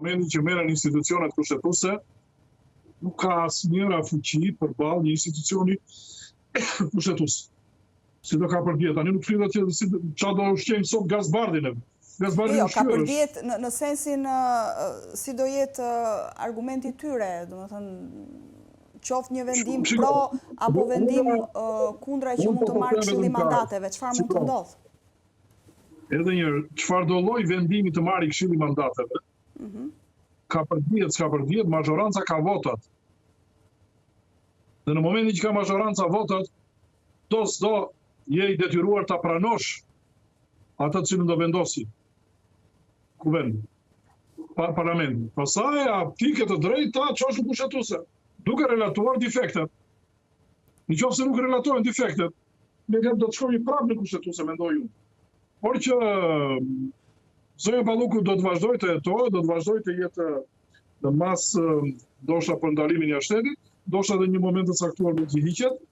Momentin që merren institucionet kushtetuese, nuk ka asnjëra fuqi përballë një institucioni kushtetues. Si do kapërdihet, tani nuk flitet që si ça do ushqejmë sot Gaz Bardhin. Gaz Bardhin jo, kapërdihet në, në sensin si do jetë argumenti i tyre, domethënë qoftë një vendim pro apo vendim kundra që mund të po marrë Këshilli i Mandateve, çfarë mund të ndodhë? Edhe një herë, çfarëdo lloj vendimi të marrë Këshilli i Mandateve, mm -hmm. kapërdihet, s'kapërdihet, mazhoranca ka votat. Dhe në momentin që ka mazhoranca votat, do s'do je i detyruar ta pranosh atë të cilën do vendosi kuvendi, pa, parlamenti. Pastaj, a ti ke të drejtë ta çosh në kushtetuese, duke relatuar defektet. Në qoftë se nuk relatohen defektet, ne do të shkojmë prapë në kushtetuese, mendoj unë. Por që zonja Balluku do të vazhdojë të hetohet, do të vazhdojë të jetë në masë ndoshta për ndalimin jashtë shtetit, ndoshta edhe një moment të caktuar do të hiqet.